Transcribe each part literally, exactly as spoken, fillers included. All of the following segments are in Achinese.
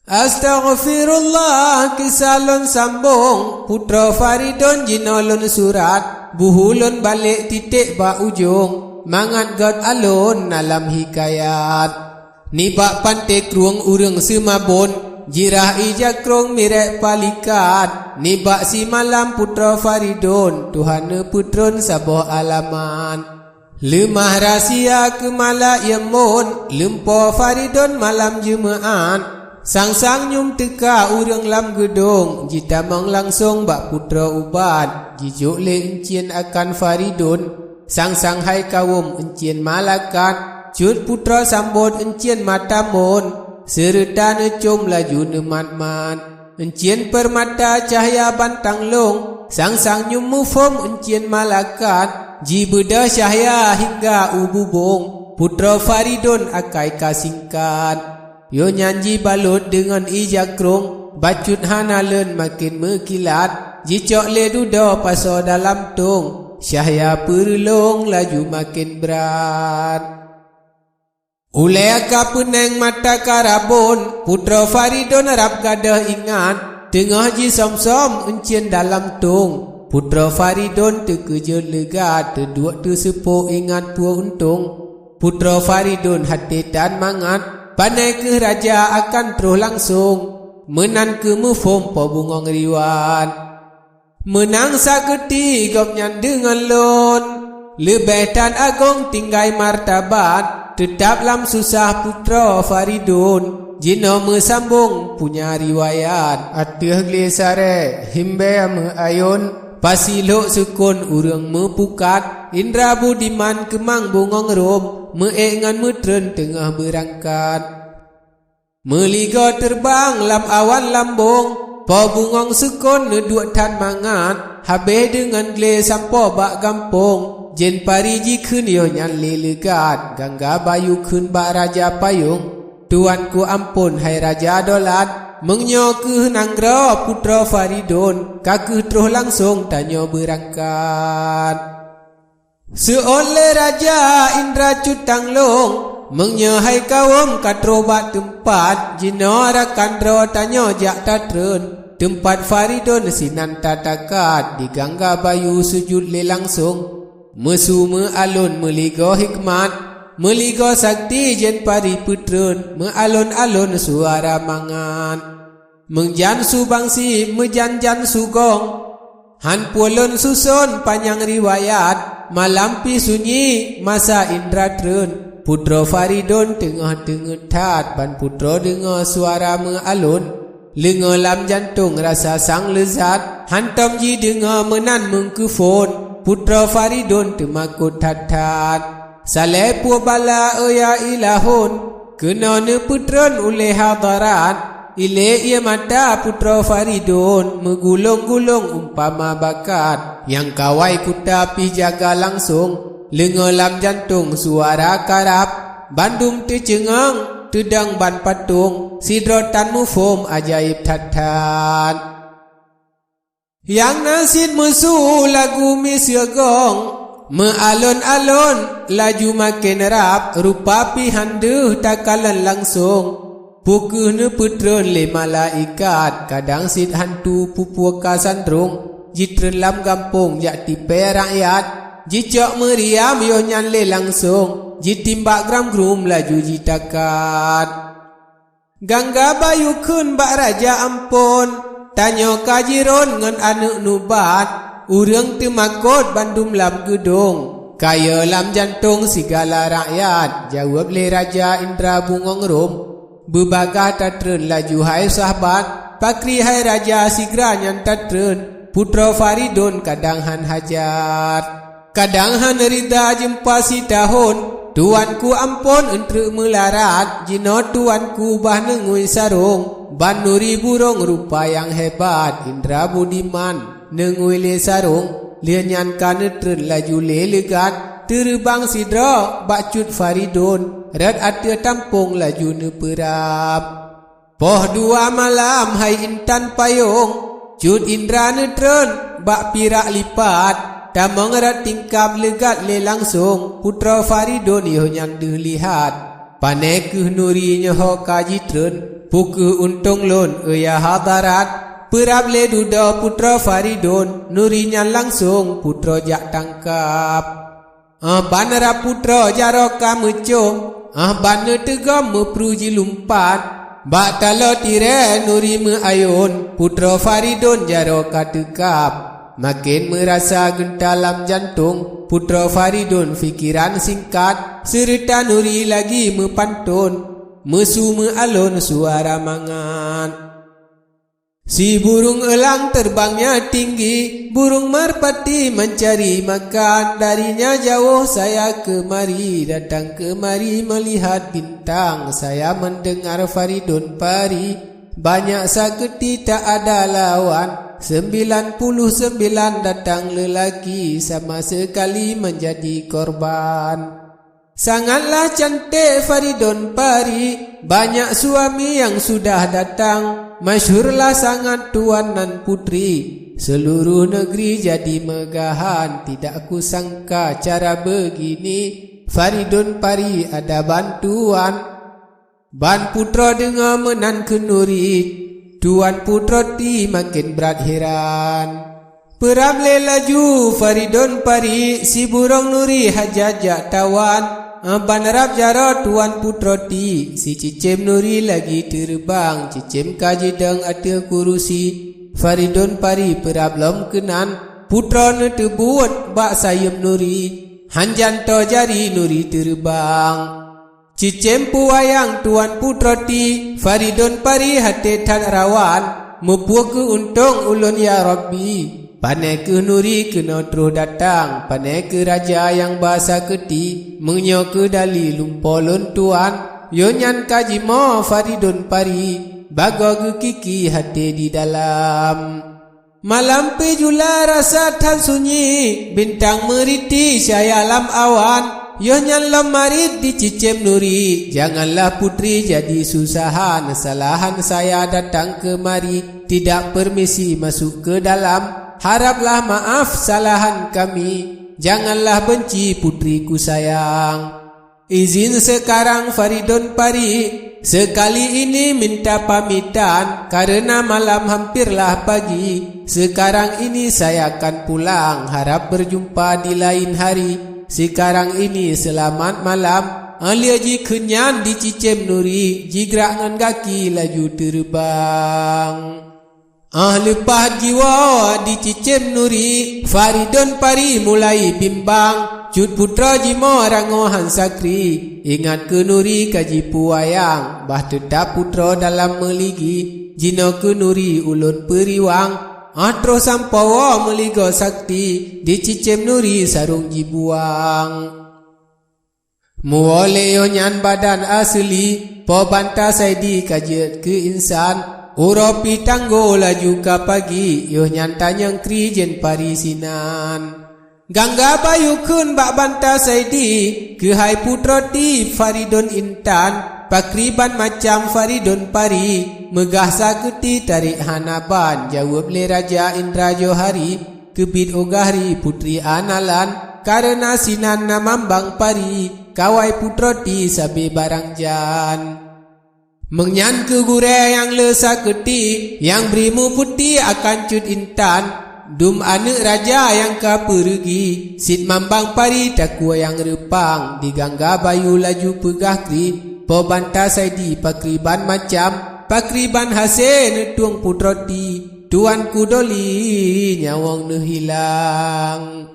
Astaghfirullah, kisah lôn sambong, Putroe Faridon jinoe lôn surat, buhu lôn balek titek bak ujong, mangat gét alon na lam hikayat. Nibak panté krueng ureuëng seumabon, jirah ija krong mirek palikat, nibak simalam Putroe Faridon, Tuhan neupeutreun saboh alamat. Leumah rahsia keu mala iémon, lumpoe Faridon malam Jeumeu'at. Sang-sang nyum teuka ureuëng lam geudong, jitamong langsong bak Putroe Ubat, jijok lé euncien akan Faridon. Sang-sang hai kawöm euncien malakat, cut Putroe sambot euncien matamon, seureuta neucom laju neumat-mat. Euncien peurmata cahya bantang long, sang-sang nyum muphom euncien malakat, jibeudôh cahya hingga u bubong, Putroe Faridon akai ka singkat. Yoh nyan jibalot deungon ija krong, bacut hana leuen maken meukilat, jicok lé dudoe pasoe dalam tong, cahya peureulong laju maken brat. Ulée ka peuneng mata karabon, Putroe Faridon rab gadôh ingat, teungoh jisöm-söm euncien dalam tong. Putroe Faridon teukeujot leugat, teuduek teuseupôk ingat peue untông. Putroe Faridon haté tan mangat, pané kheueh raja akan troh langsong, meunan kheueh muphom Po Bungöng Riwayat. Meunang sakeuti gobnyan deungon lôn, leubeh that agong tinggai martabat, teutab lam susah Putroe Faridon, jinoe meusambong punya riwayat. Ateueh glé sarée himbée meuayôn, pasi lhok seukon ureuëng meupukat, indra budiman keumang bungöng rhom, meuék ngon meutreun teungoh beurangkat. Meuligoe teurbang lam awan lambong, Po Bungöng seukon neuduek that mangat, habéh deungon glé sampoe bak gampông, jén pari jikheun yoh nyan lé leugat, gangga bayu kheun bak raja payong, "Tuanku amphon hai raja dolat, meunyoe kheueh nanggroe Putroe Faridon, ka kheueh troh langsong tanyoe beurangkat." Seuôt lé raja indra cut tanglong, meunyoe hai kawöm ka troh bak teumpat, jinoe rakan droe tanyoe jak tatreun, teumpat Faridon sinan tatakat, di gangga bayu sujut lé langsong. Meusu meualon meuligoe hikmat, meuligoe sakti jén pari peutreun, meualon-alon suara mangat. Meujan su bangsi, meujan-jan su gong, han pulo lôn suson panyang riwayat, malam pih sunyi masa indra treun. Putroe Faridon teungoh teungeut that, ban putroe deungoe suara meualon. Leungoe lam jantong rasa sang leuzat, hantom jideungoe meunan meukeuphon, Putroe Faridon teumakot that-that. Saleh peue bala, oh ya ilahon, keunoe neupeutreun ulée hadarat, ilée ié mata Putroe Faridon, meugulong-gulong umpama bakat, nyang kawai kuta pih jaga langsong, leungoe lam jantong suara karab, bandum teuceungang, teudong ban patong, sidroe tan muphom ajaéb that-that. Nyang na cit meusu lagu miseue gong, meualon-alon laju maken rab, rupa pih han deuh takalon langsong. Peu kheueh neupeutreun lé malaikat, kadang cit hantu pupue ka sandrong, jitreun lam gampông jak tipée rakyat, jicok meuriam yoh nyan lé langsong, jitimbak gram-grum laju jitakat. Gangga bayu kheun bak raja amphon, tanyoe ka jiron ngon aneuëk nubat, ureuëng teumakot bandum lam geudong, kayée lam jantong sigala rakyat, jaweueb lé raja indra bungöng rhom. Beubagaih tatreun laju hai sahbat, pakri hai raja sigra nyan tatreun, Putroe Faridon kadang han hajat. Kadang han rida jeumpa sitahon, tuanku amphon euntreuk meularat, jinoe tuanku bah neungui sarong, ban nuri burông rupa nyang hebat, indra budiman neungui lé sarong, lheueh nyan ka neutreun laju lé leugat, teureubang sidroe bak cut Faridon, rot ateueh tampông laju neupeurab. Poh dua malam hai intan payong, cut indra neutreun bak pirak lipat, tamong rot tingkab leugat lé langsong, Putroe Faridon yoh nyan deuh lihat. Panè kheueh Nuri nyoe ho ka jitreun, peu kheueh untông lôn, eu ya hadarat. Peurab lé dudoe putroe Faridon, Nuri nyan langsông putroe jak tangkab. Ah ban rab putroe jaroe ka meucom, ah ban neuteugom meupru jilumpat. Bak taloe tirée Nuri meuayôn, putroe Faridon jaroe ka teukab. Maken meurasa geunta lam jantông, putroe Faridon pikeran singkat, seureuta Nuri lagi meupanton, meusu meualon suara mangat. Si burung elang terbangnya tinggi, burung merpati mencari makan. Darinya jauh saya kemari, datang kemari melihat bintang. Saya mendengar Faridon Pari, banyak saketi tak ada lawan. Sembilan puluh sembilan datang lelaki, sama sekali menjadi korban. Sangatlah cantik Faridon Pari, banyak suami yang sudah datang. Masyhurlah sangat tuan nan putri, seluruh negeri jadi megahan. Tidak kusangka cara begini, Faridon Pari ada bantuan. Ban putroe deungoe meunan kheun Nuri, tuan putroe ti maken brat hiran. Peurab lé laju Faridon Pari, si burông Nuri hajat jak tawan. Ban rab jaroe tuan putroe ti, si cicém Nuri lagi teureubang, cicém ka jidong ateueh kurusi. Faridon Pari peurab lom keunan, putroe neuteubuet bak sayeuep Nuri, hanjan toe jari Nuri teureubang. Cicém peuwayang tuan putroe ti, Faridon Pari haté that rawan, meupue kheueh untông ulôn ya Rabbi. Panè kheueh Nuri keunoe troh datang, panè kheueh raja nyang ba saketi, meunyoe keu dali lumpoe lôn tuan, yoh nyan ka jimoe Faridon Pari, bagoe geukiki haté di dalam. Malam pih jula rasa that sunyi, bintang meuriti cahya lam awan. Yoh nyan lom marit di cicém Nuri, janganlah putri jadi susahan. Salahan saya datang kemari, tidak permisi masuk ke dalam. Haraplah maaf salahan kami, janganlah benci putriku sayang. Izin sekarang Faridon Pari, sekali ini minta pamitan, karena malam hampirlah pagi. Sekarang ini saya akan pulang, harap berjumpa di lain hari. Sekarang ini selamat malam. Lheueh jikheun nyan di cicém Nuri, jigrak ngon gaki laju teureubang. Ah leupah jiwoe di cicém Nuri, Faridon Pari mulai bimbang. Cut putroe jimoe rangoh han sakri, ingat keu Nuri ka jipeuwayang, bah teutab putroe dalam meuligi. Jinoe keu Nuri ulôn peuriwang, ah troh sampoe woe meuligoe sakti, di cicém Nuri sarong jibuang. Muwoe lé yoh nyan badan asli, Po Banta Saidi ka jeuet keu insan. Uroe pih tanggô laju ka pagi, yoh nyan tanyong kri jén pari sinan. Gangga Bayu kheun bak Banta Saidi, keuhai putroe ti Faridon Intan, pakriban macam Faridon Pari, meugah sakeuti tarék hana ban, jaweueb lé Raja Indra Johari. Keubiet ogah ri putri analan, kareuna sinan na mambang pari, kawai putroe ti sabe barang jan. Meunyan keu gurée nyang le sakeuti, nyang bri mupeuti akan cut intan, dum aneuëk raja nyang ka peureugi, cit mambang pari takue nyang reupang, di Gangga Bayu laju peugah kri, Po Banta Saidi pakriban macam, pakriban hase neutueng putroe ti. Tuanku Doli nyawöng neuhilang.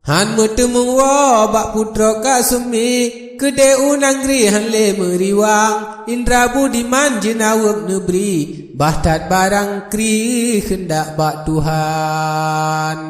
Han meuteumong woe bak putroe Kasumi, keudeh u nangri han lé meuriwang, Indra Budiman jeunaweueb neubri, bah that barang kri keundak bak Tuhan.